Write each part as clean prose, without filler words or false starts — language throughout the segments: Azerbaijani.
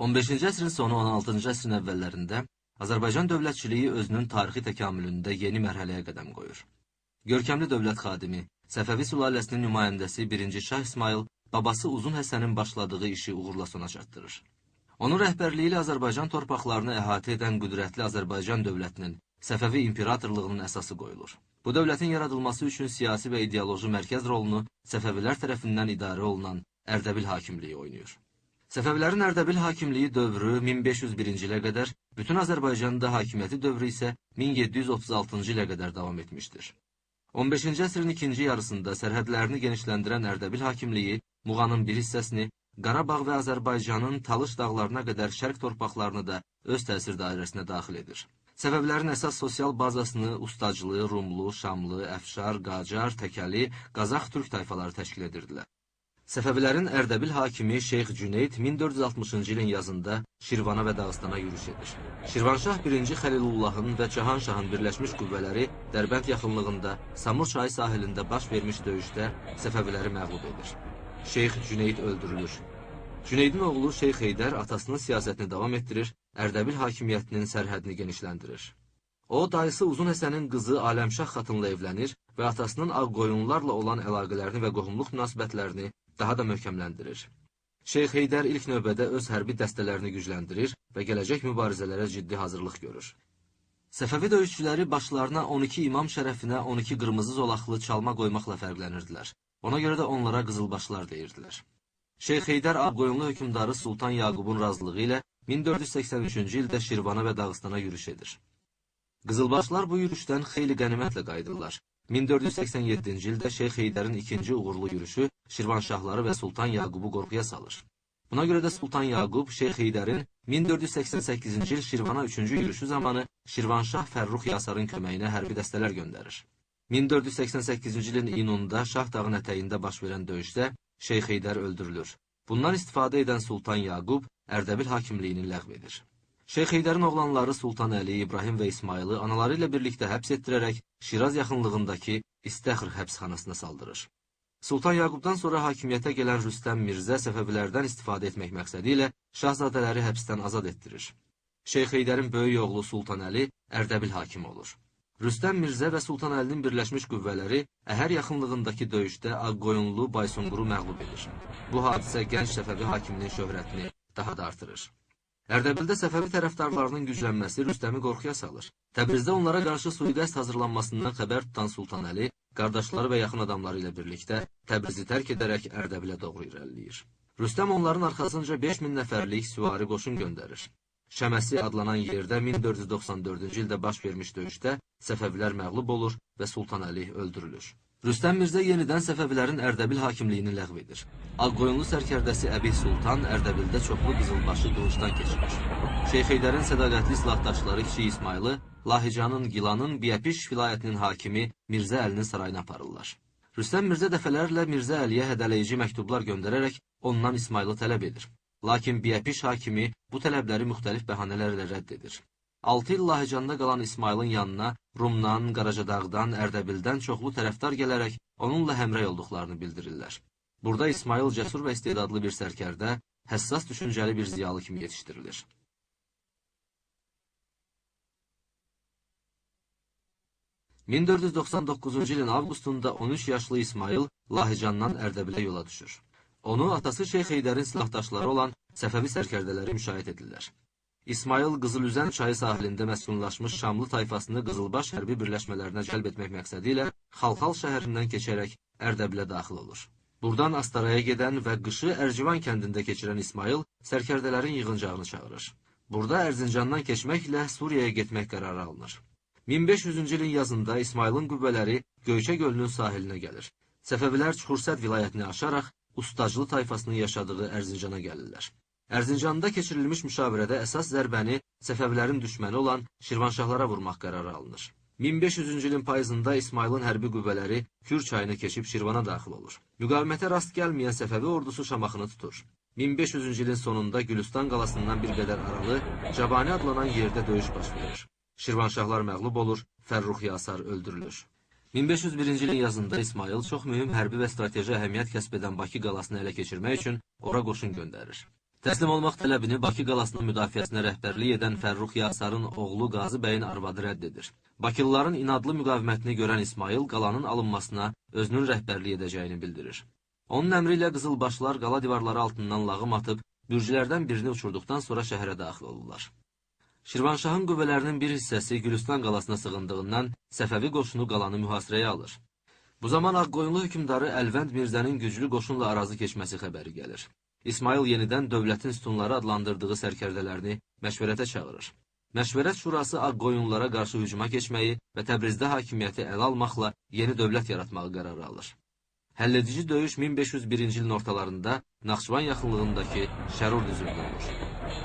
15-ci əsrin sonu 16-cı əsrin əvvəllərində Azərbaycan dövlətçiliyi özünün tarixi təkamülündə yeni mərhələyə qədəm qoyur. Görkəmli dövlət xadimi, Səfəvi sülaləsinin nümayəndəsi 1-ci Şah İsmayıl babası Uzun Həsənin başladığı işi uğurla sona çatdırır. Onun rəhbərliyi ilə Azərbaycan torpaqlarını əhatə edən qüdrətli Azərbaycan dövlətinin, Səfəvi imperatorluğunun əsası qoyulur. Bu dövlətin yaradılması üçün siyasi və ideoloji mərkəz rolunu Səfəvilər tərəfindən idarə olunan Ərdəbil hakimliyi oynayır. Səfəvilərin Ərdəbil hakimliyi dövrü 1501-ci ilə qədər, bütün Azərbaycanda hakimiyyəti dövrü isə 1736-cı ilə qədər davam etmişdir. 15-ci əsrin ikinci yarısında sərhədlərini genişləndirən Ərdəbil hakimliyi Muğanın bir hissəsini, Qarabağ və Azərbaycanın Talış dağlarına qədər şərq torpaqlarını da öz təsir dairəsinə daxil edir. Səfəvilərin əsas sosial bazasını Ustaclı, Rumlu, Şamlı, Əfşar, Qacar, Təkəli, Qazax türk tayfaları təşkil edirdilər. Səfəvilərin Ərdəbil hakimi Şeyx Cüneyd 1460-cı ilin yazında Şirvana və Dağıstana yürüş edir. Şirvanşah 1-ci Xəlilullahın və Cahanşahın birləşmiş qüvvələri Dərbənd yaxınlığında Samur çayı sahilində baş vermiş döyüşdə Səfəviləri məğlub edir. Şeyx Cüneyd öldürülür. Cüneydin oğlu Şeyx Heydər atasının siyasətini davam etdirir, Ərdəbil hakimiyyətinin sərhədini genişləndirir. O, dayısı Uzun Həsənin qızı Aləmşah xatınla evlənir və atasının Ağqoyunlarla olan əlaqələrini və qohumluq münasibətlərini daha da möhkəmləndirir. Şeyx Heydər ilk növbədə öz hərbi dəstələrini gücləndirir və gələcək mübarizələrə ciddi hazırlıq görür. Səfəvi döyüşçüləri başlarına 12 imam şərəfinə 12 qırmızı zolaqlı çalma qoymaqla fərqlənirdilər. Ona görə də onlara qızılbaşlar deyirdilər. Şeyx Heydər Ağqoyunlu hökmdarı Sultan Yaqubun razılığı ilə 1483-cü ildə Şirvana və Dağıstana yürüş edir. Qızılbaşlar bu yürüşdən xeyli qənimətlə qayıdırlar. 1487-ci ildə Şeyx Heydərin ikinci uğurlu yürüşü Şirvanşahları və Sultan Yaqubu qorxuya salır. Buna görə də Sultan Yaqub Şeyx Heydərin 1488-ci il Şirvana üçüncü yürüşü zamanı Şirvanşah Fərrux Yasarın köməyinə hərbi dəstələr göndərir. 1488-ci ilin iyununda Şah dağın ətəyində baş verən döyüşdə Şeyx Heydər öldürülür. Bundan istifadə edən Sultan Yaqub Ərdəbil hakimliyini ləğv edir. Şeyx Heydərin oğlanları Sultan Əli, İbrahim və İsmayılı anaları ilə birlikdə həbs etdirərək Şiraz yaxınlığındakı İstəxr həbsxanasına saldırır. Sultan Yaqubdan sonra hakimiyyətə gələn Rüstəm Mirzə Səfəvilərdən istifadə etmək məqsədi ilə şahzadələri həbsdən azad etdirir. Şeyx Heydərin böyük oğlu Sultan Əli Ərdəbil hakimi olur. Rüstəm Mirzə və Sultan Əlinin birləşmiş qüvvələri Əhər yaxınlığındakı döyüşdə Ağqoyunlu Baysunquru məğlub edir. Bu hadisə gənc Səfəvi hakiminin şöhrətini daha da artırır. Ərdəbildə Səfəvi tərəfdarlarının güclənməsi Rüstəmi qorxuya salır. Təbrizdə onlara qarşı sui-qəsd hazırlanmasından xəbər tutan Sultan Əli, qardaşları və yaxın adamları ilə birlikdə Təbrizi tərk edərək Ərdəbilə doğru irəliləyir. Rüstəm onların arxasınca 5000 nəfərlik süvari qoşun göndərir. Şəməsi adlanan yerdə 1494-cü ildə baş vermiş döyüşdə Səfəvilər məğlub olur və Sultan Əli öldürülür. Rüstəm Mirzə yenidən Səfəvilərin Ərdəbil hakimliyini ləğv edir. Ağqoyunlu sərkərdəsi Əbih Sultan Ərdəbildə çoxlu qızılbaşı qılıncdan keçirir. Şeyx Heydərin sədaqətli silahdaşları Kiçik İsmayılı Lahicanın, Gilanın, Biyəpiş vilayətinin hakimi Mirzə Əlinin sarayına aparırlar. Rüstəm Mirzə dəfələrlə Mirzə Əliyə hədələyici məktublar göndərərək ondan İsmayılı tələb edir. Lakin Biyəpiş hakimi bu tələbləri müxtəlif bəhanələrlə rədd edir. 6 il Lahicanda qalan İsmayılın yanına Rumdan, Qaracadağdan, Ərdəbildən çoxlu tərəfdar gələrək onunla həmrəy olduqlarını bildirirlər. Burada İsmayıl cəsur və istedadlı bir sərkərdə, həssas düşüncəli bir ziyalı kimi yetişdirilir. ...1499-cu ilin avqustunda 13 yaşlı İsmayıl Lahicandan Ərdəbilə yola düşür. Onu atası Şeyx Heydərin silahdaşları olan Səfəvi sərkərdələri müşayiət edirlər. İsmayıl Qızılüzən çayı sahilində məskunlaşmış Şamlı tayfasını Qızılbaş hərbi birləşmələrinə cəlb etmək məqsədi ilə Xalxal şəhərindən keçərək Ərdəbilə daxil olur. Buradan Astaraya gedən və qışı Ərcivan kəndində keçirən İsmayıl sərkərdələrin yığıncağını çağırır. Burada Ərzincandan keçməklə Suriyaya getmək qərarı alınır. 1500-cü ilin yazında İsmayılın qüvvələri Göyçə gölünün sahilinə gəlir. Səfəvilər Çuxursəd vilayətini aşaraq Ustaclı tayfasının yaşadığı Ərzincana gəlirlər. Ərzincanda keçirilmiş müşavirədə əsas zərbəni Səfəvilərin düşməni olan Şirvanşahlara vurmaq qərarı alınır. 1500-cü ilin payızında İsmayılın hərbi qüvvələri Kür çayını keçib Şirvana daxil olur. Müqavimətə rast gəlməyən Səfəvi ordusu Şamaxını tutur. 1500-cü ilin sonunda Gülüstan qalasından bir qədər aralı Cabani adlanan yerdə döyüş baş verir. Şirvanşahlar məğlub olur, Fərrux Yasar öldürülür. 1501-ci ilin yazında İsmayıl çox mühüm hərbi və strateji əhəmiyyət kəsb edən Bakı qalasını ələ keçirmək üçün ora qoşun göndərir. Təslim olmaq tələbini Bakı qalasının müdafiəsinə rəhbərlik edən Fərrux Yasarın oğlu Qazi bəyin arvadı rədd edir. Bakılıların inadlı müqavimətini görən İsmayıl qalanın alınmasına özünün rəhbərlik edəcəyini bildirir. Onun əmri ilə qızılbaşlar qala divarları altından lağım atıb, bürcülərdən birini uçurduqdan sonra şəhərə daxil olurlar. Şirvanşahın qüvvələrinin bir hissəsi Gülüstan qalasına sığındığından Səfəvi qoşunu qalanı mühasirəyə alır. Bu zaman Ağqoyunlu hökmdarı Əlvənd Mirzənin güclü qoşunla arazı keçməsi xəbəri gəlir. İsmayıl yenidən dövlətin sütunları adlandırdığı sərkərdələrini məşvərətə çağırır. Məşvərət şurası Ağqoyunlulara qarşı hücuma keçməyi və Təbrizdə hakimiyyəti ələ almaqla yeni dövlət yaratmağı qərarı alır. Həlledici döyüş 1501-ci ilin ortalarında Naxçıvan yaxınlığındakı Şərur düzündə olur.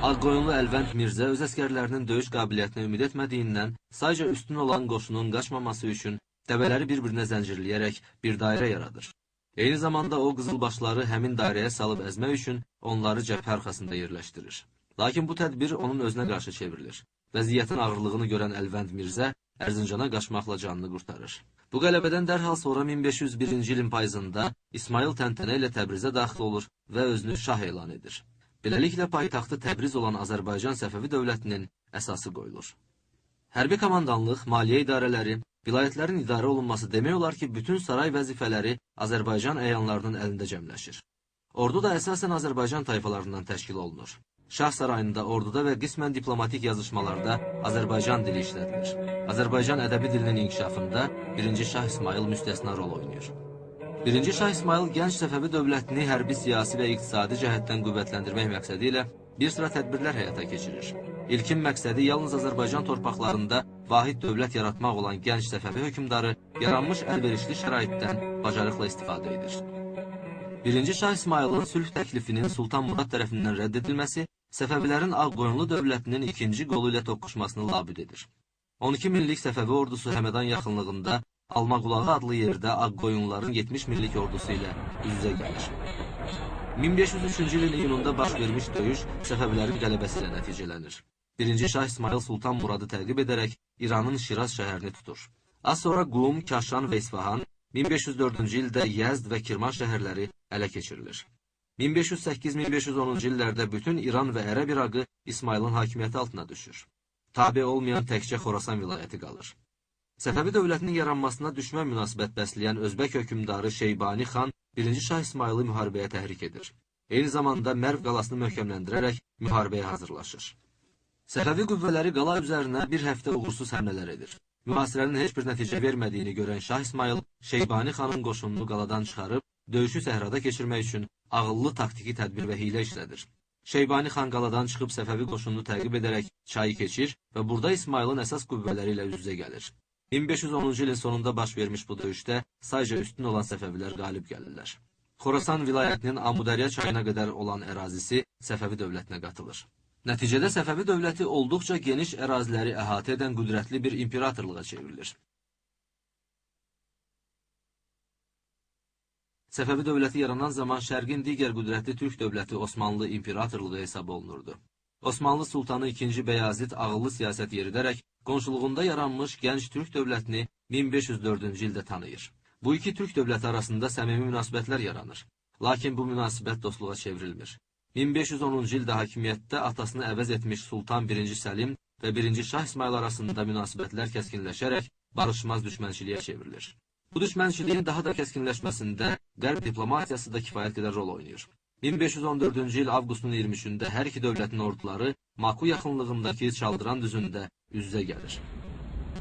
Ağqoyunlu Əlvənd Mirzə öz əskərlərinin döyüş qabiliyyətinə ümid etmədiyindən sayca üstün olan qoşunun qaçmaması üçün dəvələri bir-birinə zəncirləyərək bir dairə yaradır. Eyni zamanda o qızılbaşları həmin dairəyə salıb əzmək üçün onları cəbhə arxasında yerləşdirir. Lakin bu tədbir onun özünə qarşı çevrilir. Vəziyyətin ağırlığını görən Əlvənd Mirzə Ərzincana qaçmaqla canını qurtarır. Bu qələbədən dərhal sonra 1501-ci ilin payızında İsmayıl təntənə ilə Təbrizə daxil olur və özünü şah elan edir. Beləliklə paytaxtı Təbriz olan Azərbaycan Səfəvi dövlətinin əsası qoyulur. Hərbi komandanlıq, maliyyə idarələri, vilayətlərin idarə olunması demək olar ki, bütün saray vəzifələri Azərbaycan əyanlarının əlində cəmləşir. Ordu da əsasən Azərbaycan tayfalarından təşkil olunur. Şah sarayında, orduda və qismən diplomatik yazışmalarda Azərbaycan dili işlədilir. Azərbaycan ədəbi dilinin inkişafında 1-ci Şah İsmayıl müstəsna rol oynayır. 1-ci Şah İsmayıl gənc Səfəvi dövlətini hərbi, siyasi və iqtisadi cəhətdən qüvvətləndirmək məqsədi ilə bir sıra tədbirlər həyata keçirir. İlkin məqsədi yalnız Azərbaycan torpaqlarında vahid dövlət yaratmaq olan gənc Səfəvi hökmdarı yaranmış əlverişli şəraitdən bacarıqla istifadə edir. 1-ci Şah İsmayılın sülh təklifinin Sultan Murad tərəfindən rədd edilməsi Səfəvilərin Ağqoyunlu dövlətinin ikinci qolu ilə toqquşmasını labüd edir. 12 minlik Səfəvi ordusu Həmədan yaxınlığında Almaqulağı adlı yerdə Ağqoyunluların 70 minlik ordusu ilə üz-üzə gəlir. 1503-cü ilin iyununda baş vermiş döyüş Səfəvilərin qələbəsi ilə nəticələnir. 1-ci Şah İsmayıl Sultan Muradı təqib edərək İranın Şiraz şəhərini tutur. Az sonra Qum, Kaşan və İsfahan, 1504-cü ildə Yəzd və Kirman şəhərləri ələ keçirilir. 1508-1510-cu illərdə bütün İran və Ərəb İraqı İsmayılın hakimiyyəti altına düşür. Tabe olmayan təkcə Xorasan vilayəti qalır. Səfəvi dövlətinin yaranmasına düşmən münasibət bəsləyən Özbək hökmdarı Şeybani xan 1-ci Şah İsmayılı müharibəyə təhrik edir. Eyni zamanda Mərv qalasını möhkəmləndirərək müharibəyə hazırlaşır. Səfəvi qüvvələri qala üzərinə bir həftə uğursuz həmlələr edir. Mühasirənin heç bir nəticə vermədiyini görən Şah İsmayıl Şeybani xanın qoşununu qaladan çıxarıb döyüşü səhrada keçirmək üçün ağıllı taktiki tədbir və hiylə işlədir. Şeybani xan qaladan çıxıb Səfəvi qoşununu təqib edərək çayı keçir və burada İsmayılın əsas qüvvələri ilə üz-üzə gəlir. 1510-cu ilin sonunda baş vermiş bu döyüşdə sayca üstün olan Səfəvilər qalib gəlirlər. Xorasan vilayətinin Amudərya çayına qədər olan ərazisi Səfəvi dövlətinə qatılır. Nəticədə Səfəvi dövləti olduqca geniş əraziləri əhatə edən qüdrətli bir imperatorluğa çevrilir. Səfəvi dövləti yaranan zaman Şərqin digər qüdrətli türk dövləti Osmanlı imperatorluğu hesab olunurdu. Osmanlı sultanı II. Bəyazid ağıllı siyasət yeridərək qonşuluğunda yaranmış gənc türk dövlətini 1504-cü ildə tanıyır. Bu iki türk dövləti arasında səmimi münasibətlər yaranır. Lakin bu münasibət dostluğa çevrilmir. 1510-cu ildə hakimiyyətdə atasını əvəz etmiş Sultan I. Səlim və 1-ci Şah İsmayıl arasında münasibətlər kəskinləşərək barışmaz düşmənçiliyə çevrilir. Bu düşmənçiliyin daha da kəskinləşməsində Qərb diplomatiyası da kifayət qədər rol oynayır. 1514-cü il avqustun 23-də hər iki dövlətin orduları Maku yaxınlığındakı Çaldıran düzündə üz-üzə gəlir.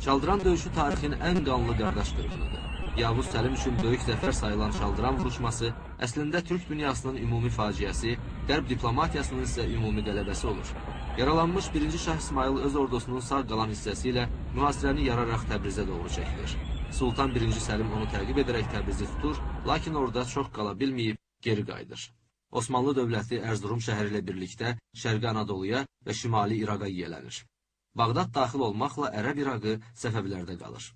Çaldıran döyüşü tarixin ən qanlı qardaş qırğınıdır. Yavuz Səlim üçün böyük zəfər sayılan Çaldıran vuruşması əslində Türk dünyasının ümumi faciəsi, Qərb diplomatiyasının isə ümumi qələbəsi olur. Yaralanmış 1-ci Şah İsmayıl öz ordusunun sağ qalan hissəsi ilə mühasirəni yararaq Təbrizə doğru çəkilir. Sultan 1-ci Səlim onu təqib edərək Təbrizi tutur, lakin orada çox qala bilməyib geri qayıdır. Osmanlı dövləti Ərzurum şəhəri ilə birlikdə Şərqi Anadoluya və Şimali İraqa yiyələnir. Bağdad daxil olmaqla Ərəb İraqı Səfəvilərdə qalır.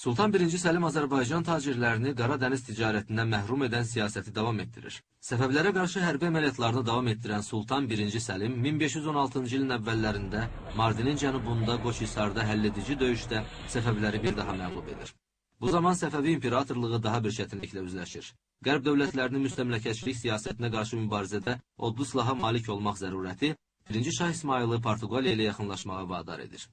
Sultan I. Səlim Azərbaycan tacirlərini Qara dəniz ticarətindən məhrum edən siyasəti davam etdirir. Səfəvilərə qarşı hərbi əməliyyatlarını davam etdirən Sultan I. Səlim 1516-cı ilin əvvəllərində Mardinin cənubunda Qoçhisarda həlledici döyüşdə Səfəviləri bir daha məğlub edir. Bu zaman Səfəvi imperatorluğu daha bir çətinliklə üzləşir. Qərb dövlətlərinin müstəmləkəçilik siyasətinə qarşı mübarizədə odlu silaha malik olmaq zərurəti 1-ci Şah İsmayılı Portuqaliya ilə yaxınlaşmağa vadar edir.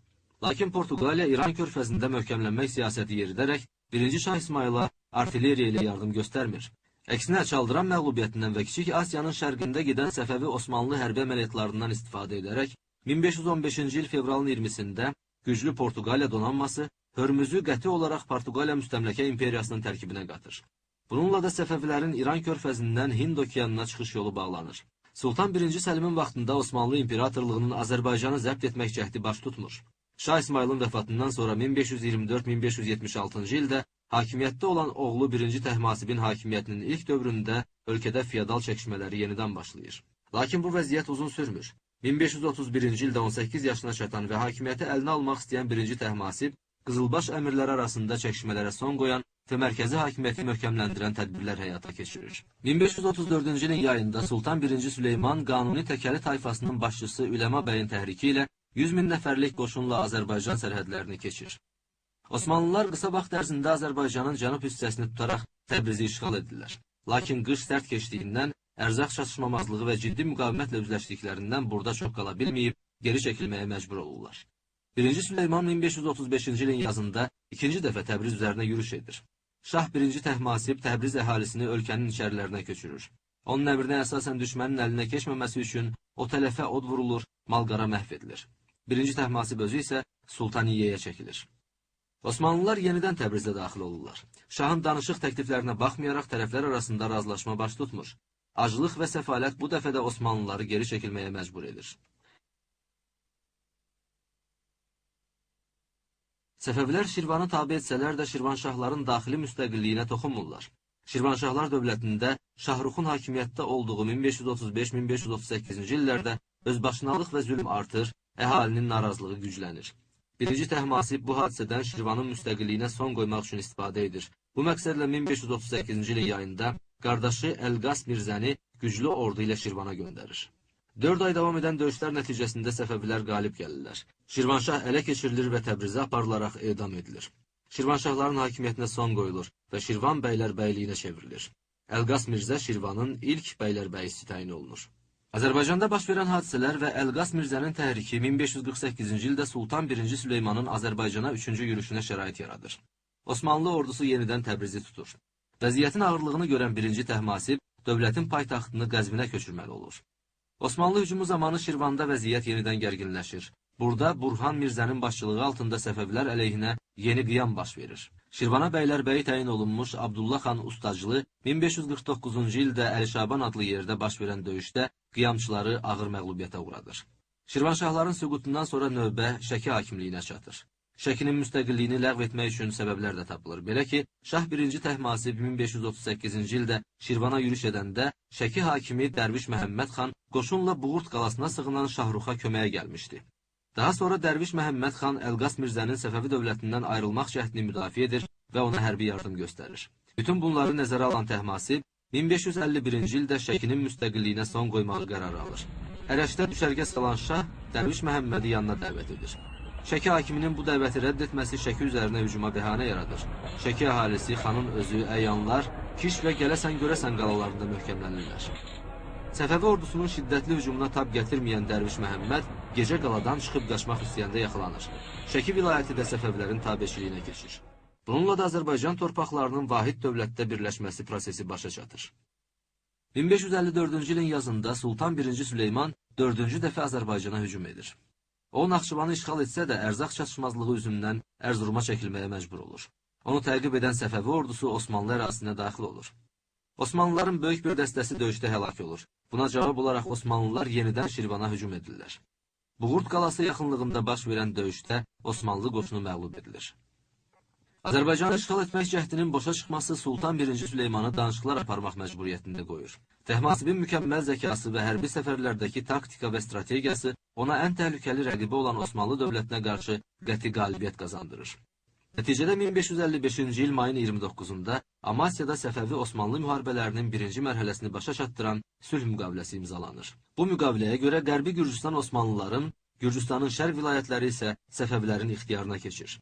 Lakin Portuqaliya İran körfəzində möhkəmlənmək siyasəti yeridərək 1-ci Şah İsmayıla artilleriya ilə yardım göstərmir. Əksinə, Çaldıran məğlubiyyətindən və Kiçik Asiyanın şərqində gedən Səfəvi Osmanlı hərbi əməliyyatlarından istifadə edərək 1515-ci il fevralın 20-sində güclü Portuqaliya donanması Hörmüzü qəti olaraq Portuqaliya müstəmləkə imperiyasının tərkibinə qatır. Bununla da Səfəvilərin İran körfəzindən Hind okeanına çıxış yolu bağlanır. Sultan 1-ci Səlimin vaxtında Osmanlı İmperatorluğunun Azərbaycanı zəbt etmək cəhdi baş tutmur. Şah İsmayılın vəfatından sonra 1524-1576-cı ildə hakimiyyətdə olan oğlu 1-ci Təhmasibin hakimiyyətinin ilk dövründə ölkədə feodal çəkişmələri yenidən başlayır. Lakin bu vəziyyət uzun sürmür. 1531-ci ildə 18 yaşına çatan və hakimiyyəti əlinə almaq istəyən 1-ci Təhmasib, Qızılbaş əmirləri arasında çəkişmələrə son qoyan və mərkəzi hakimiyyəti möhkəmləndirən tədbirlər həyata keçirir. 1534-cü ilin yayında Sultan 1-ci Süleyman Qanuni Təkəli tayfasının başçısı Üləma bəyin təhriki ilə 100 min nəfərlik qoşunla Azərbaycan sərhədlərini keçir. Osmanlılar qısa vaxt ərzində Azərbaycanın cənub hissəsini tutaraq Təbrizi işğal edirlər. Lakin qış sərt keçdiyindən, ərzaq çatışmamazlığı və ciddi müqavimətlə üzləşdiklərindən burada çox qala bilməyib, geri çəkilməyə məcbur olurlar. 1-ci Süleyman 1535-ci ilin yazında ikinci dəfə Təbriz üzərinə yürüş edir. Şah 1-ci Təhmasib Təbriz əhalisini ölkənin içərilərinə köçürür. Onun əmrinə əsasən düşmənin əlinə keçməməsi üçün o tərəfə od vurulur, malqara məhv edilir. 1-ci Təhmasib özü isə Sultaniyyəyə çəkilir. Osmanlılar yenidən Təbrizə daxil olurlar. Şahın danışıq təkliflərinə baxmayaraq tərəflər arasında razılaşma baş tutmur. Aclıq və səfalət bu dəfə də Osmanlıları geri çəkilməyə məcbur edir. Səfəvilər Şirvanı tabe etsələr də Şirvanşahların daxili müstəqilliyinə toxunmurlar. Şirvanşahlar dövlətində Şahruxun hakimiyyətdə olduğu 1535-1538-ci illərdə özbaşınalıq və zülm artır, əhalinin narazılığı güclənir. 1-ci Təhmasib bu hadisədən Şirvanın müstəqilliyinə son qoymaq üçün istifadə edir. Bu məqsədlə 1538-ci ilin yayında qardaşı Əlqas Mirzəni güclü ordu ilə Şirvana göndərir. 4 ay davam edən döyüşlər nəticəsində Səfəvilər qalib gəlirlər. Şirvanşah ələ keçirilir və Təbrizə aparılaraq edam edilir. Şirvanşahların hakimiyyətinə son qoyulur və Şirvan bəylər bəyliyinə çevrilir. Əlqas Mirzə Şirvanın ilk bəylərbəyisi təyin olunur. Azərbaycanda baş verən hadisələr və Əlqas Mirzənin təhriki 1548-ci ildə Sultan 1-ci Süleymanın Azərbaycana 3-cü yürüşünə şərait yaradır. Osmanlı ordusu yenidən Təbrizi tutur. Vəziyyətin ağırlığını görən 1-ci Təhmasib dövlətin paytaxtını Qəzvinə köçürməli olur. Osmanlı hücumu zamanı Şirvanda vəziyyət yenidən gərginləşir. Burada Burhan Mirzənin başçılığı altında Səfəvilər əleyhinə yeni qiyam baş verir. Şirvana bəylərbəyi təyin olunmuş Abdullah xan Ustaclı 1549-cu ildə Əlişaban adlı yerdə baş verən döyüşdə qiyamçıları ağır məğlubiyyətə uğradır. Şirvanşahların süqutundan sonra növbə Şəki hakimliyinə çatır. Şəkinin müstəqilliyini ləğv etmək üçün səbəblər də tapılır. Belə ki, Şah 1-ci Təhmasib 1538-ci ildə Şirvana yürüş edəndə Şəki hakimi Dərviş Məhəmməd xan qoşunla Buğurt qalasına sığınan Şahruxa köməyə gəlmişdi. Daha sonra Dərviş Məhəmməd xan Əlqas Mirzənin Səfəvi dövlətindən ayrılmaq cəhdini müdafiə edir və ona hərbi yardım göstərir. Bütün bunları nəzərə alan Təhmasib 1551-ci ildə Şəkinin müstəqilliyinə son qoymağı qərarı alır. Ərəşdə düşərgə salan Şah Dərviş Məhəmmədi yanına dəvət edir. Şəki hakiminin bu dəvəti rədd etməsi Şəki üzərinə hücuma bəhanə yaradır. Şəki əhalisi, xanın özü, əyanlar, Kiş və Gələsən Görəsən qalalarında möhkəmlənirlər. Səfəvi ordusunun şiddətli hücumuna tab gətirməyən Dərviş Məhəmməd gecə qaladan çıxıb qaçmaq istəyəndə yaxalanır. Şəki vilayəti də Səfəvilərin tabeçiliyinə keçir. Bununla da Azərbaycan torpaqlarının vahid dövlətdə birləşməsi prosesi başa çatır. 1554-cü ilin yazında Sultan 1-ci Süleyman 4-cü dəfə Azərbaycana hücum edir. O, Naxçıvanı işğal etsə də ərzaq çatışmazlığı üzündən Ərzuruma çəkilməyə məcbur olur. Onu təqib edən Səfəvi ordusu Osmanlı ərazisinə daxil olur. Osmanlıların böyük bir dəstəsi döyüşdə həlak olur. Buna cavab olaraq Osmanlılar yenidən Şirvana hücum edirlər. Buğurt qalası yaxınlığında baş verən döyüşdə Osmanlı qoşunu məğlub edilir. Azərbaycanı işğal etmək cəhdinin boşa çıxması Sultan 1-ci Süleymanı danışıqlar aparmaq məcburiyyətində qoyur. Təhmasibin mükəmməl zəkası və hərbi səfərlərdəki taktika və strategiyası ona ən təhlükəli rəqibi olan Osmanlı dövlətinə qarşı qəti qalibiyyət qazandırır. Nəticədə 1555-ci il mayın 29-da Amasyada Səfəvi-Osmanlı müharibələrinin birinci mərhələsini başa çatdıran sülh müqaviləsi imzalanır. Bu müqaviləyə görə Qərbi Gürcüstan Osmanlıların, Gürcüstanın şərq vilayətləri isə Səfəvilərin ixtiyarına keçir.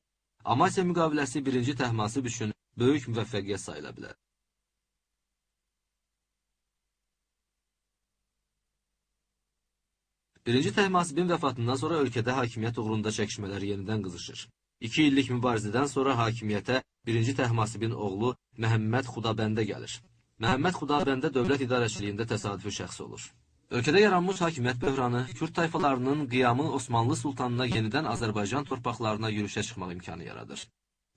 Amasya müqaviləsi 1-ci Təhmasib üçün böyük müvəffəqiyyət sayıla bilər. Birinci Təhmasibin vəfatından sonra ölkədə hakimiyyət uğrunda çəkişmələr yenidən qızışır. 2 illik mübarizədən sonra hakimiyyətə 1-ci Təhmasibin oğlu Məhəmməd Xudabəndə gəlir. Məhəmməd Xudabəndə dövlət idarəçiliyində təsadüfi şəxs olur. Ölkədə yaranmış hakimiyyət böhranı Kürd tayfalarının qiyamı Osmanlı sultanına yenidən Azərbaycan torpaqlarına yürüşə çıxmaq imkanı yaradır.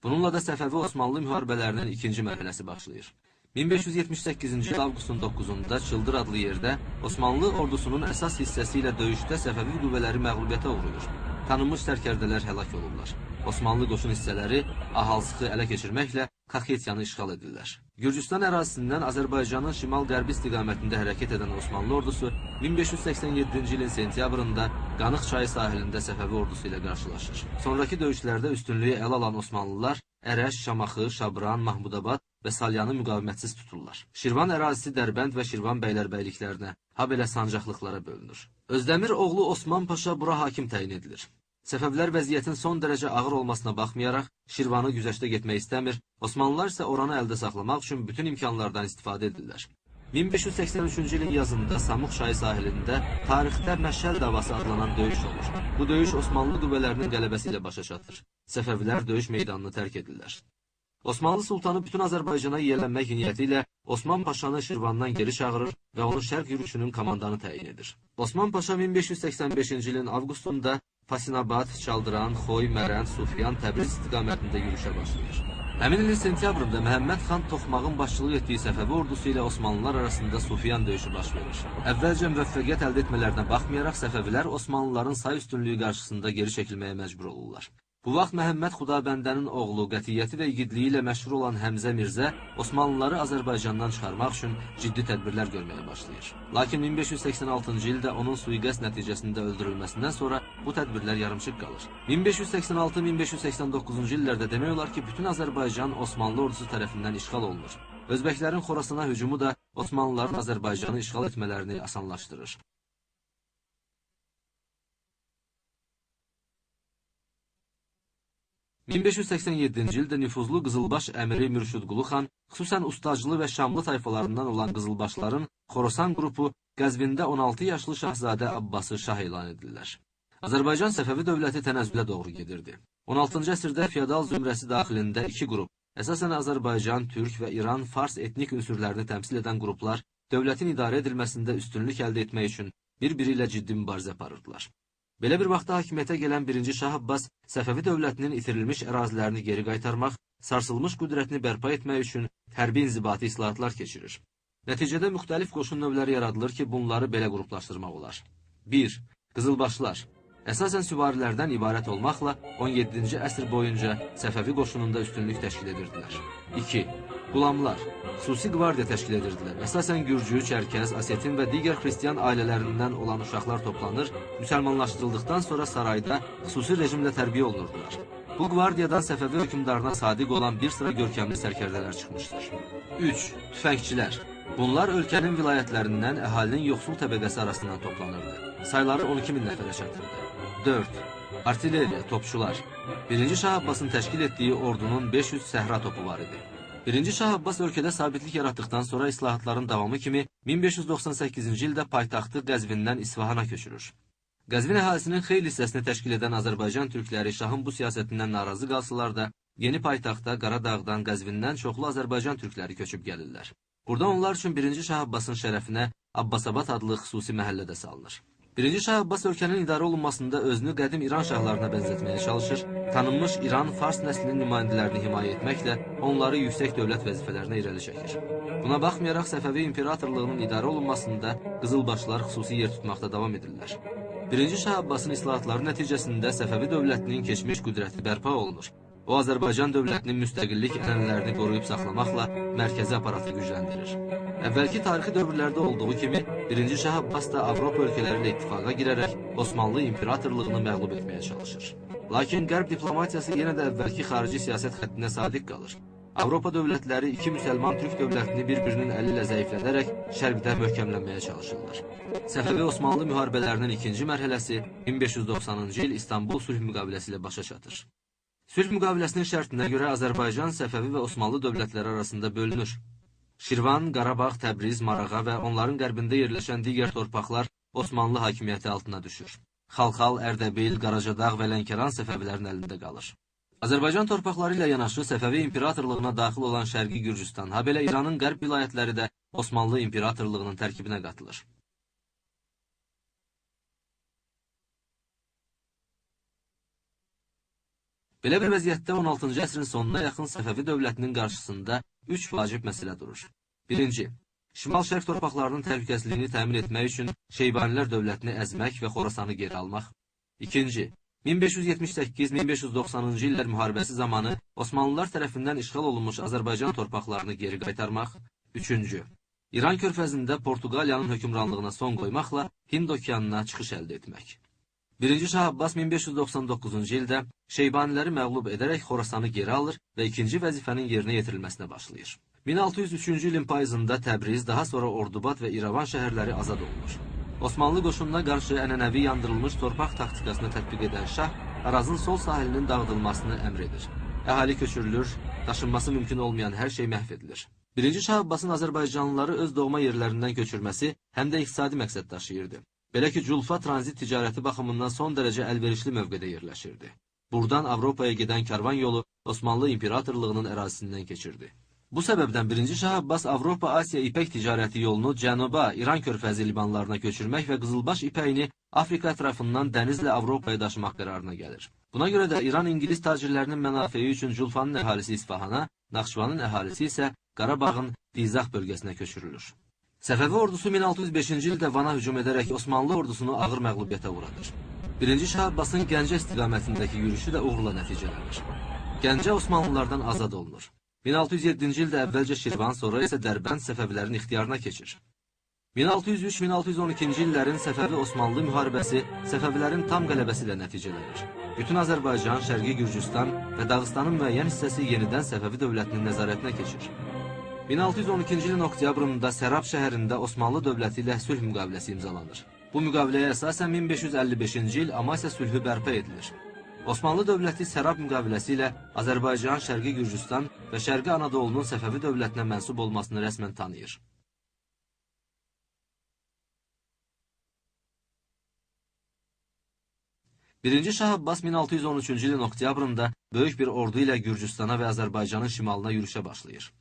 Bununla da Səfəvi-Osmanlı müharibələrinin ikinci mərhələsi başlayır. 1578-ci il avqustun 9-da Çıldır adlı yerdə Osmanlı ordusunun əsas hissəsi ilə döyüşdə Səfəvi qüvvələri məğlubiyyətə uğrayır. Tanınmış sərkərdələr həlak olurlar. Osmanlı qoşun hissələri Ahalsıxı ələ keçirməklə Kaxetiyanı işğal edirlər. Gürcüstan ərazisindən Azərbaycanın şimal-qərbi istiqamətində hərəkət edən Osmanlı ordusu 1587-ci ilin sentyabrında Qanıq çayı sahilində Səfəvi ordusu ilə qarşılaşır. Sonrakı döyüşlərdə üstünlüyü ələ alan Osmanlılar Ərəş, Şamaxı, Şabran, Mahmudabad və Salyanı müqavimətsiz tuturlar. Şirvan ərazisi Dərbənd və Şirvan bəylərbəyliklərinə, habelə sancaqlıqlara bölünür. Özdəmir oğlu Osman Paşa bura hakim təyin edilir. Səfəvilər vəziyyətin son dərəcə ağır olmasına baxmayaraq, Şirvanı güzəştə getmək istəmir, Osmanlılar isə oranı əldə saxlamaq üçün bütün imkanlardan istifadə edirlər. 1583-cü ilin yazında Samux çayı sahilində tarixdə Məşəl davası adlanan döyüş olur. Bu döyüş Osmanlı qüvvələrinin qələbəsi ilə başa çatır. Səfəvilər döyüş meydanını tərk edirlər. Osmanlı sultanı bütün Azərbaycana yiyələnmək niyyəti ilə Osman Paşanı Şirvandan geri çağırır və onu şərq yürüşünün komandanı təyin edir. Osman Paşa 1585-ci ilin avqustunda Pasinabad, Çaldıran, Xoy, Mərənd, Sufyan, Təbriz istiqamətində yürüşə başlayır. Həmin ilin sentyabrında Məhəmməd xan Toxmağın başçılıq etdiyi Səfəvi ordusu ilə Osmanlılar arasında Sufyan döyüşü baş verir. Əvvəlcə müvəffəqiyyət əldə etmələrinə baxmayaraq Səfəvilər Osmanlıların say üstünlüyü qarşısında geri çəkilməyə məcbur olurlar. Bu vaxt Məhəmməd Xudabəndənin oğlu, qətiyyəti və igidliyi ilə məşhur olan Həmzə Mirzə Osmanlıları Azərbaycandan çıxarmaq üçün ciddi tədbirlər görməyə başlayır. Lakin 1586-cı ildə onun sui-qəsd nəticəsində öldürülməsindən sonra bu tədbirlər yarımçıq qalır. 1586-1589-cu illərdə demək olar ki, bütün Azərbaycan Osmanlı ordusu tərəfindən işğal olunur. Özbəklərin Xorasana hücumu da Osmanlıların Azərbaycanı işğal etmələrini asanlaşdırır. ...1587-ci ildə nüfuzlu Qızılbaş əmiri Mürşüdqulu xan, xüsusən Ustaclı və Şamlı tayfalarından olan Qızılbaşların Xorasan qrupu Qəzvində 16 yaşlı Şahzadə Abbası şah elan edirlər. Azərbaycan Səfəvi dövləti tənəzzülə doğru gedirdi. 16-cı əsrdə feodal zümrəsi daxilində iki qrup, əsasən Azərbaycan, Türk və İran, Fars etnik ünsürlərini təmsil edən qruplar dövlətin idarə edilməsində üstünlük əldə etmək üçün bir-biri ilə ciddi mübarizə aparırdılar. Belə bir vaxtda hakimiyyətə gələn 1-ci Şah Abbas Səfəvi dövlətinin itirilmiş ərazilərini geri qaytarmaq, sarsılmış qüdrətini bərpa etmək üçün hərbi inzibati islahatlar keçirir. Nəticədə müxtəlif qoşun növləri yaradılır ki, bunları belə qruplaşdırmaq olar. 1. Qızılbaşlar. Əsasən süvarilərdən ibarət olmaqla 17-ci əsr boyunca Səfəvi qoşununda üstünlük təşkil edirdilər. 2. Qulamlar. Xüsusi qvardiya təşkil edirdilər. Əsasən Gürcü, Çərkəz, Asetin və digər xristian ailələrindən olan uşaqlar toplanır, müsəlmanlaşdırıldıqdan sonra sarayda xüsusi rejimlə tərbiyə olunurdular. Bu qvardiyadan Səfəvi hökmdarına sadiq olan bir sıra görkəmli sərkərdələr çıxmışdır. 3. Tüfəngçilər. Bunlar ölkənin vilayətlərindən əhalinin yoxsul təbəqəsi arasından toplanırdı. Sayları 12 min nəfərə çatırdı. 4. Artilleriya, topçular. 1-ci Şah Abbasın təşkil etdiyi ordunun 500 səhra topu var idi. 1-ci Şah Abbas ölkədə sabitlik yaratdıqdan sonra islahatların davamı kimi 1598-ci ildə paytaxtı Qəzvindən İsfahana köçürür. Qəzvin əhalisinin xeyli hissəsini təşkil edən Azərbaycan türkləri şahın bu siyasətindən narazı qalsalar da, yeni paytaxta Qaradağdan, Qəzvindən çoxlu Azərbaycan türkləri köçüb gəlirlər. Burada onlar üçün 1-ci Şah Abbasın şərəfinə Abbasabad adlı xüsusi məhəllə də salınır. 1-ci Şah Abbas ölkənin idarə olunmasında özünü qədim İran şahlarına bənzətməyə çalışır, tanınmış İran-Fars nəslinin nümayəndələrini himayə etməklə onları yüksək dövlət vəzifələrinə irəli çəkir. Buna baxmayaraq Səfəvi imperatorluğunun idarə olunmasında Qızılbaşlar xüsusi yer tutmaqda davam edirlər. 1-ci Şah Abbasın islahatları nəticəsində Səfəvi dövlətinin keçmiş qüdrəti bərpa olunur. O, Azərbaycan dövlətinin müstəqillik ənənələrini qoruyub saxlamaqla mərkəzi aparatı gücləndirir. Əvvəlki tarixi dövrlərdə olduğu kimi, 1-ci Şah Abbas da Avropa ölkələri ilə ittifaqa girərək Osmanlı imperatorluğunu məğlub etməyə çalışır. Lakin Qərb diplomatiyası yenə də əvvəlki xarici siyasət xəttinə sadiq qalır. Avropa dövlətləri iki müsəlman türk dövlətini bir-birinin əli ilə zəiflədərək şərqdə möhkəmlənməyə çalışırlar. Səfəvi Osmanlı müharibələrinin ikinci mərhələsi 1590-cı il İstanbul sülh müqaviləsi ilə başa çatır. Sülh müqaviləsinin şərtinə görə Azərbaycan, Səfəvi və Osmanlı dövlətləri arasında bölünür. Şirvan, Qarabağ, Təbriz, Marağa və onların qərbində yerləşən digər torpaqlar Osmanlı hakimiyyəti altına düşür. Xalxal, Ərdəbil, Qaracadağ və Lənkəran Səfəvilərin əlində qalır. Azərbaycan torpaqları ilə yanaşı Səfəvi imperatorluğuna daxil olan Şərqi Gürcüstan, habelə İranın qərb vilayətləri də Osmanlı imperatorluğunun tərkibinə qatılır. Belə bir vəziyyətdə 16-cı əsrin sonuna yaxın Səfəvi dövlətinin qarşısında 3 vacib məsələ durur. Birinci, Şimal-Şərq torpaqlarının təhlükəsizliyini təmin etmək üçün Şeybanilər dövlətini əzmək və Xorasanı geri almaq. İkinci, 1578-1590-cı illər müharibəsi zamanı Osmanlılar tərəfindən işğal olunmuş Azərbaycan torpaqlarını geri qaytarmaq. Üçüncü, İran körfəzində Portuqaliyanın hökmranlığına son qoymaqla Hind okeanına çıxış əldə etmək. Birinci Şah Abbas 1599-cu ildə Şeybaniləri məğlub edərək Xorasanı geri alır və ikinci vəzifənin yerinə yetirilməsinə başlayır. 1603-cü ilin payızında Təbriz, daha sonra Ordubad və İrəvan şəhərləri azad olunur. Osmanlı qoşununa qarşı ənənəvi yandırılmış torpaq taktikasını tətbiq edən şah, Arazın sol sahilinin dağıdılmasını əmr edir. Əhali köçürülür, daşınması mümkün olmayan hər şey məhv edilir. Birinci Şah Abbasın Azərbaycanlıları öz doğma yerlərindən köçürməsi həm də iqtisadi məqsəd daşıyırdı. Belə ki, Culfa tranzit ticarəti baxımından son dərəcə əlverişli mövqedə yerləşirdi. Buradan Avropaya gedən karvan yolu Osmanlı İmperatorluğunun ərazisindən keçirdi. Bu səbəbdən Birinci Şah Abbas Avropa-Asiya ipək ticarəti yolunu Cənuba, İran körfəzi limanlarına köçürmək və qızılbaş ipəyini Afrika ətrafından dənizlə Avropaya daşımaq qərarına gəlir. Buna görə də İran-İngilis tacirlərinin mənafeyi üçün Culfanın əhalisi İsfahana, Naxçıvanın əhalisi isə Qarabağın Dizax bölgəsinə köçürülür. Səfəvi ordusu 1605-ci ildə Vana hücum edərək Osmanlı ordusunu ağır məğlubiyyətə uğradır. Birinci Şah Abbasın Gəncə istiqamətindəki yürüşü də uğurla nəticələnir. Gəncə Osmanlılardan azad olunur. 1607-ci ildə əvvəlcə Şirvan, sonra isə Dərbənd Səfəvilərin ixtiyarına keçir. 1603-1612-ci illərin Səfəvi-Osmanlı müharibəsi Səfəvilərin tam qələbəsi ilə nəticələnir. Bütün Azərbaycan, Şərqi Gürcüstan və Dağıstanın müəyyən hissəsi yenidən Səfəvi dövlətinin nəzarətinə keçir. 1612-ci ilin oktyabrında Sərab şəhərində Osmanlı dövləti ilə sülh müqaviləsi imzalanır. Bu müqaviləyə əsasən 1555-ci il Amasya sülhü bərpa edilir. Osmanlı dövləti Sərab müqaviləsi ilə Azərbaycan, Şərqi Gürcüstan və Şərqi Anadolunun Səfəvi dövlətinə mənsub olmasını rəsmən tanıyır. Birinci Şah Abbas 1613-cü ilin oktyabrında böyük bir ordu ilə Gürcüstana və Azərbaycanın şimalına yürüşə başlayır.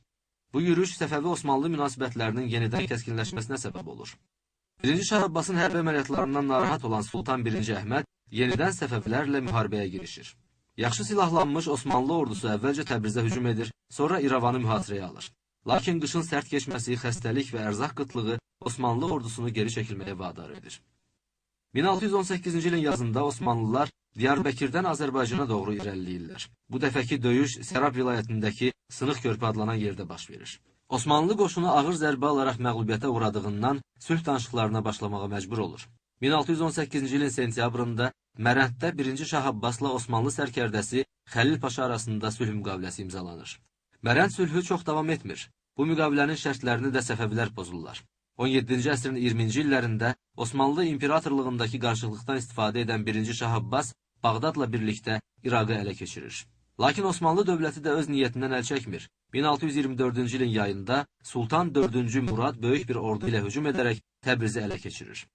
Bu yürüş Səfəvi-Osmanlı münasibətlərinin yenidən kəskinləşməsinə səbəb olur. Birinci Şah Abbasın hərbi əməliyyatlarından narahat olan Sultan I. Əhməd yenidən Səfəvilərlə müharibəyə girişir. Yaxşı silahlanmış Osmanlı ordusu əvvəlcə Təbrizə hücum edir, sonra İrəvanı mühasirəyə alır. Lakin qışın sərt keçməsi, xəstəlik və ərzaq qıtlığı Osmanlı ordusunu geri çəkilməyə vadar edir. 1618-ci ilin yazında Osmanlılar Diyarbəkirdən Azərbaycana doğru irəliləyirlər. Bu dəfəki döyüş Sərab vilayətindəki Sınıq körpü adlanan yerdə baş verir. Osmanlı qoşunu ağır zərbə alaraq məğlubiyyətə uğradığından sülh danışıqlarına başlamağa məcbur olur. 1618-ci ilin sentyabrında Mərənddə 1-ci Şah Abbasla Osmanlı sərkərdəsi Xəlil Paşa arasında sülh müqaviləsi imzalanır. Mərənd sülhü çox davam etmir. Bu müqavilənin şərtlərini də Səfəvilər pozurlar. 17-ci əsrin 20-ci illərində Osmanlı imperatorluğundakı qarışıqlıqdan istifadə edən 1-ci Şah Abbas Bağdadla birlikdə İraqı ələ keçirir. Lakin Osmanlı dövləti də öz niyyətindən əl çəkmir. 1624-cü ilin yayında Sultan 4-cü Murad böyük bir ordu ilə hücum edərək Təbrizi ələ keçirir.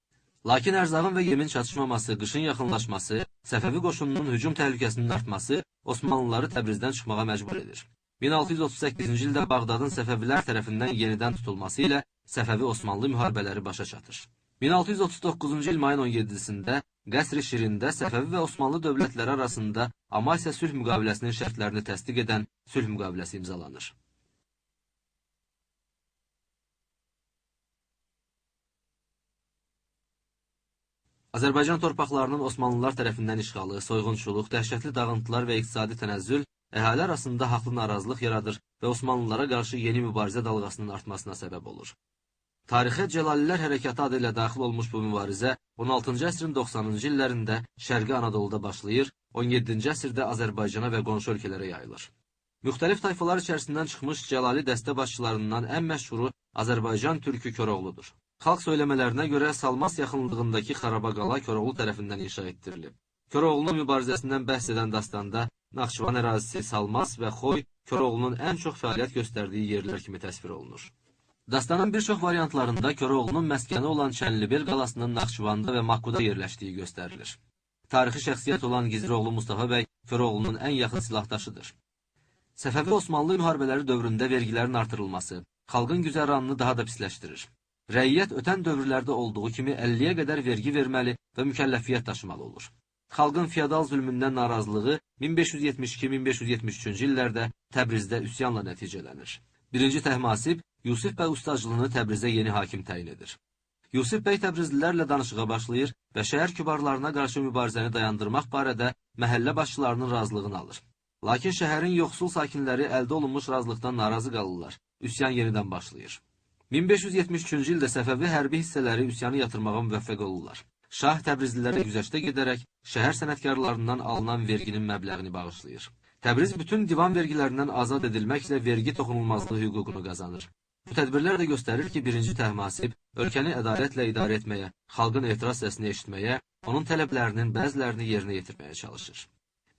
Lakin ərzağın və yemin çatışmaması, qışın yaxınlaşması, Səfəvi qoşununun hücum təhlükəsinin artması Osmanlıları Təbrizdən çıxmağa məcbur edir. 1638-ci ildə Bağdadın Səfəvilər tərəfindən yenidən tutulması ilə Səfəvi-Osmanlı müharibələri başa çatır. 1639-cu il mayın 17-sində Qəsr-i Şirində Səfəvi və Osmanlı dövlətləri arasında Amasya sülh müqaviləsinin şərtlərini təsdiq edən sülh müqaviləsi imzalanır. Azərbaycan torpaqlarının Osmanlılar tərəfindən işğalı, soyğunçuluq, dəhşətli dağıntılar və iqtisadi tənəzzül əhali arasında haqlı narazılıq yaradır və Osmanlılara qarşı yeni mübarizə dalğasının artmasına səbəb olur. Tarixə Cəlalilər hərəkatı adı ilə daxil olmuş bu mübarizə 16-cı əsrin 90-cı illərində Şərqi Anadoluda başlayır, 17-ci əsrdə Azərbaycana və qonşu ölkələrə yayılır. Müxtəlif tayfalar içərisindən çıxmış Cəlali dəstə başçılarından ən məşhuru Azərbaycan türkü Koroğludur. Xalq söyləmələrinə görə Salmas yaxınlığındakı Xarabaqala Koroğlu tərəfindən inşa etdirilib. Koroğlunun mübarizəsindən bəhs edən dastanda Naxçıvan ərazisi, Salmas və Xoy Koroğlunun ən çox fəaliyyət göstərdiyi yerlər kimi təsvir olunur. Dastanın bir çox variantlarında Koroğlunun məskəni olan Çənlibel qalasının Naxçıvanda və Makuda yerləşdiyi göstərilir. Tarixi şəxsiyyət olan Giziroğlu Mustafa bəy Koroğlunun ən yaxın silahdaşıdır. Səfəvi Osmanlı müharibələri dövründə vergilərin artırılması xalqın güzəranını daha da pisləşdirir. Rəiyyət ötən dövrlərdə olduğu kimi 50-yə qədər vergi verməli və mükəlləfiyyət daşımalı olur. Xalqın feodal zülmündən narazılığı 1572-1573-cü illərdə Təbrizdə üsyanla nəticələnir. Birinci Təhmasib Yusif bəy Ustaclını Təbrizə yeni hakim təyin edir. Yusif bəy Təbrizlilərlə danışığa başlayır və şəhər kübarlarına qarşı mübarizəni dayandırmaq barədə məhəllə başçılarının razılığını alır. Lakin şəhərin yoxsul sakinləri əldə olunmuş razılıqdan narazı qalırlar. Üsyan yenidən başlayır. 1573-cü ildə Səfəvi hərbi hissələri üsyanı yatırmağa müvəffəq olurlar. Şah Təbrizlilərə güzəştə gedərək şəhər sənətkarlarından alınan verginin məbləğini bağışlayır. Təbriz bütün divan vergilərindən azad edilməklə vergi toxunulmazlığı hüququnu qazanır. Bu tədbirlər də göstərir ki, birinci Təhmasib ölkəni ədalətlə idarə etməyə, xalqın etiraz səsini eşitməyə, onun tələblərinin bəzilərini yerinə yetirməyə çalışır.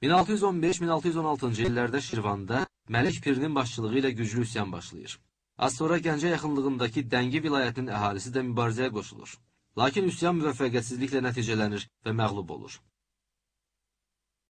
1615-1616-cı illərdə Şirvanda Məlik Pirinin başçılığı ilə güclü üsyan başlayır. Az sonra Gəncə yaxınlığındakı Dəngi vilayətinin əhalisi də mübarizəyə qoşulur. Lakin üsyan müvəffəqiyyətsizliklə nəticələnir və məğlub olur.